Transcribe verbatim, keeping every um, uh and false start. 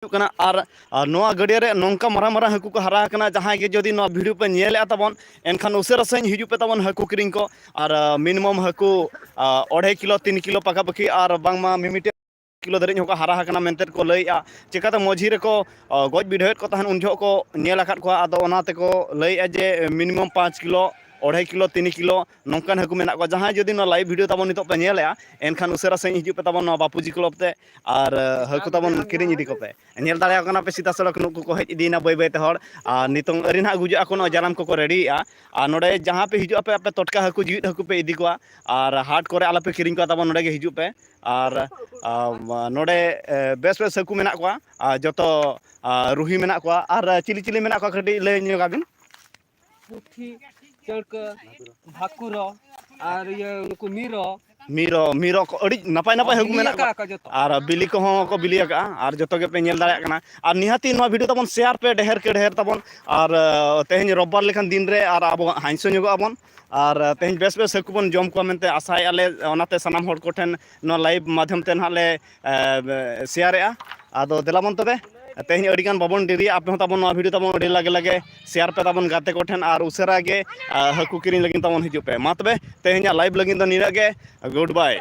ᱦᱩᱭᱩᱜ ᱠᱟᱱᱟ᱾ ᱟᱨ ᱟᱨ ᱱᱚᱣᱟ ᱜᱟᱹᱰᱭᱟᱹ ᱨᱮ ᱱᱚᱝᱠᱟ ᱢᱟᱨᱟᱝ ᱢᱟᱨᱟᱝ ᱦᱟᱹᱠᱩ ᱠᱚ ᱦᱟᱨᱟ ᱟᱠᱟᱱᱟ᱾ ᱡᱟᱦᱟᱸᱭ ᱜᱮ ᱡᱩᱫᱤ ᱱᱚᱣᱟ ᱵᱷᱤᱰᱤᱭᱳ ᱯᱮ ᱧᱮᱞᱮᱫᱼᱟ ᱛᱟᱵᱚᱱ, ᱮᱱᱠᱷᱟᱱ ᱩᱥᱟᱹᱨᱟ ᱥᱟᱺᱦᱤᱡ ᱦᱤᱡᱩᱜ ᱯᱮ ᱛᱟᱵᱚᱱ ᱦᱟᱹᱠᱩ ᱠᱤᱨᱤᱧ ᱠᱚ᱾ ᱟᱨ ᱢᱤᱱᱤᱢᱟᱢ ᱦᱟᱹᱠᱩ ᱟᱨ ᱚᱲᱟᱭ ᱠᱤᱞᱳ ᱛᱤᱱ ᱠᱤᱞᱳ ᱯᱟᱠᱟᱯᱟᱠᱤ ᱟᱨ ᱵᱟᱝᱢᱟ ᱢᱤᱢᱤᱫᱴᱮᱱ ᱠᱤᱞᱳ ᱫᱷᱟᱹᱨᱤᱡ ᱦᱚᱸᱠᱚ ᱦᱟᱨᱟ ᱟᱠᱟᱱᱟ ᱢᱮᱱᱛᱮ ᱠᱚ ᱞᱟᱹᱭᱮᱫᱼᱟ᱾ ᱪᱤᱠᱟᱹᱛᱮ ᱢᱟᱹᱡᱷᱤ ᱨᱮᱠᱚ ᱜᱚᱡ ᱵᱤᱰᱷᱟᱹᱣᱮᱫ ᱠᱚ ᱛᱟᱦᱮᱱ, ᱩᱱ ᱡᱚᱦᱚᱜ ᱠᱚ ᱧᱮᱞ ᱟᱠᱟᱫ ᱠᱚᱣᱟ᱾ ᱟᱫᱚ ᱚᱱᱟ ᱛᱮᱠᱚ ᱞᱟᱹᱭᱮᱫᱼᱟ ᱡᱮ ᱢᱤᱱᱤᱢᱟᱢ ᱯᱟᱸᱪ ᱠᱤᱞᱳ, ᱚᱲᱟᱭ ᱠᱤᱞᱳ, ᱛᱤᱱ ᱠᱤᱞᱳ ᱱᱚᱝᱠᱟᱱ ᱦᱟᱹᱠᱩ ᱢᱮᱱᱟᱜ ᱠᱚᱣᱟ᱾ ᱡᱟᱦᱟᱸᱭ ᱡᱩᱫᱤ ᱱᱚᱣᱟ ᱞᱟᱭᱤᱵᱷ ᱵᱷᱤᱰᱤᱭᱳ ᱛᱟᱵᱚᱱ ᱱᱤᱛᱚᱜ ᱯᱮ ᱧᱮᱞᱮᱫᱼᱟ, ᱮᱱᱠᱷᱟᱱ ᱩᱥᱟᱹᱨᱟ ᱥᱟᱺᱦᱤᱡ ᱦᱤᱡᱩᱜ ᱯᱮ ᱛᱟᱵᱚᱱ ᱱᱚᱣᱟ ᱵᱟᱯᱩᱡᱤ ᱠᱞᱚᱵᱽ ᱛᱮ ᱟᱨ ᱦᱟᱹᱠᱩ ᱛᱟᱵᱚᱱ ᱠᱤᱨᱤᱧ ᱤᱫᱤ ᱠᱚᱯᱮ᱾ ᱧᱮᱞ ᱫᱟᱲᱮᱭᱟᱠᱚ ᱠᱟᱱᱟ ᱯᱮ ᱥᱤᱫᱟ ᱥᱚᱲᱚᱠ ᱱᱩᱠᱩ ᱠᱚ ᱦᱮᱡ ᱤᱫᱤᱭᱮᱱᱟ ᱵᱟᱹᱭ ᱵᱟᱹᱭ ᱛᱮ ᱦᱚᱲ᱾ ᱟᱨ ᱱᱤᱛᱚᱝ ᱟᱹᱣᱨᱤ ᱱᱟᱦᱟᱜ ᱜᱩᱡᱩᱜ ᱟᱠᱚ, ᱱᱚᱣᱟ ᱡᱟᱞᱟᱢ ᱠᱚᱠᱚ ᱨᱮᱰᱤᱭᱮᱫᱼᱟ᱾ ᱟᱨ ᱱᱚᱰᱮ ᱡᱟᱦᱟᱸ ᱯᱮ ᱦᱤᱡᱩᱜ ᱟᱯᱮ, ᱟᱯᱮ ᱴᱚᱴᱠᱟ ᱦᱟᱹᱠᱩ, ᱡᱤᱣᱤᱫ ᱦᱟᱹᱠᱩ ᱯᱮ ᱤᱫᱤ ᱠᱚᱣᱟ᱾ ᱟᱨ ᱦᱟᱴ ᱠᱚᱨᱮ ᱟᱞᱚᱯᱮ ᱠᱤᱨᱤᱧ ᱠᱚᱣᱟ ᱛᱟᱵᱚᱱ, ᱱᱚᱰᱮ ᱜᱮ ᱦᱤᱡᱩᱜ ᱯᱮ᱾ ᱟᱨ ᱟᱨ ᱱᱚᱰᱮ ᱮ, ᱵᱮᱥ ᱵᱮᱥ ᱦᱟᱹᱠᱩ ᱢᱮᱱᱟᱜ ᱠᱚᱣᱟ᱾ ᱟᱨ ᱡᱚᱛᱚ ᱟᱨ ᱨᱩᱦᱤ ᱢᱮᱱᱟᱜ ᱠᱚᱣᱟ᱾ ᱟᱨ ᱪᱤᱞᱤ ᱪᱤᱞᱤ ᱢᱮᱱᱟᱜ ᱠᱚᱣᱟ ᱠᱟᱹᱴᱤᱡ ᱞᱟᱹᱭ ᱧᱚᱜ ᱟᱵᱤᱱ? ᱯᱩᱴᱷᱤ, ᱪᱟᱹᱲᱠᱟᱹ, ᱵᱷᱟᱠᱩᱨᱚ, ᱟᱨ ᱤᱭᱟᱹ ᱩᱱᱠᱩ ᱢᱤᱨᱚ᱾ ᱢᱤᱨᱚ, ᱢᱤᱨᱚ ᱠᱚ ᱟᱹᱰᱤ ᱱᱟᱯᱟᱭ ᱱᱟᱯᱟᱭ ᱦᱟᱹᱠᱩ ᱵᱤᱞᱤ ᱢᱮᱱᱟᱜ ᱠᱚᱣᱟ᱾ ᱟᱠᱟᱫ ᱠᱚ ᱡᱚᱛᱚ᱾ ᱟᱨ ᱵᱤᱞᱤ ᱠᱚᱦᱚᱸ ᱠᱚ ᱵᱤᱞᱤ ᱟᱠᱟᱫᱼᱟ᱾ ᱟᱨ ᱡᱚᱛᱚ ᱜᱮᱯᱮ ᱧᱮᱞ ᱫᱟᱲᱮᱭᱟᱜ ᱠᱟᱱᱟ᱾ ᱟᱨ ᱱᱤᱦᱟᱹᱛᱤ ᱱᱚᱣᱟ ᱵᱷᱤᱰᱤᱭᱳ ᱛᱟᱵᱚᱱ ᱥᱮᱭᱟᱨ ᱯᱮ ᱰᱷᱮᱨ ᱠᱮ ᱰᱷᱮᱨ ᱛᱟᱵᱚᱱ᱾ ᱟᱨ ᱟᱨ ᱛᱮᱦᱮᱧ ᱨᱳᱵᱵᱟᱨ ᱞᱮᱠᱟᱱ ᱫᱤᱱ ᱨᱮ ᱟᱨ ᱟᱵᱚ ᱦᱟᱸᱥ ᱧᱚᱜᱚᱜ ᱟᱵᱚᱱ᱾ ᱟᱨ ᱛᱮᱦᱮᱧ ᱵᱮᱥ ᱵᱮᱥ ᱦᱟᱹᱠᱩ ᱵᱚᱱ ᱡᱚᱢ ᱠᱚᱣᱟ ᱢᱮᱱᱛᱮ ᱟᱥᱟᱭᱮᱫᱼᱟ ᱞᱮ᱾ ᱚᱱᱟᱛᱮ ᱥᱟᱱᱟᱢ ᱦᱚᱲ ᱠᱚᱴᱷᱮᱱ ᱱᱚᱣᱟ ᱞᱟᱭᱤᱵᱷ ᱢᱟᱫᱽᱫᱷᱚᱢ ᱛᱮ ᱱᱟᱦᱟᱜ ᱞᱮ ᱮ, ᱥᱮᱭᱟᱨᱮᱜᱼᱟ᱾ ᱟᱫᱚ ᱫᱮᱞᱟ ᱵᱚᱱ ᱛᱚᱵᱮ, ᱛᱮᱦᱮᱧ ᱟᱹᱰᱤ ᱜᱟᱱ ᱵᱟᱵᱚᱱ ᱰᱮᱨᱤᱭᱟ, ᱟᱯᱮ ᱦᱚᱸ ᱛᱟᱵᱚᱱ ᱱᱚᱣᱟ ᱵᱷᱤᱰᱤᱭᱳ ᱛᱟᱵᱚᱱ ᱟᱹᱰᱤ ᱞᱟᱜᱮ ᱞᱟᱜᱮ ᱥᱮᱭᱟᱨ ᱯᱮ ᱛᱟᱵᱚᱱ ᱜᱟᱛᱮ ᱠᱚᱴᱷᱮᱱ, ᱟᱨ ᱩᱥᱟᱹᱨᱟ ᱜᱮ ᱟᱨ ᱦᱟᱹᱠᱩ ᱠᱤᱨᱤᱧ ᱞᱟᱹᱜᱤᱫ ᱛᱟᱵᱚᱱ ᱦᱤᱡᱩᱜ ᱯᱮ᱾ ᱢᱟ ᱛᱚᱵᱮ ᱛᱮᱦᱮᱧᱟᱜ ᱞᱟᱭᱤᱵᱷ ᱞᱟᱹᱜᱤᱫ ᱫᱚ ᱱᱤᱱᱟᱹᱜ ᱜᱮ᱾ ᱜᱩᱰ ᱵᱟᱭ᱾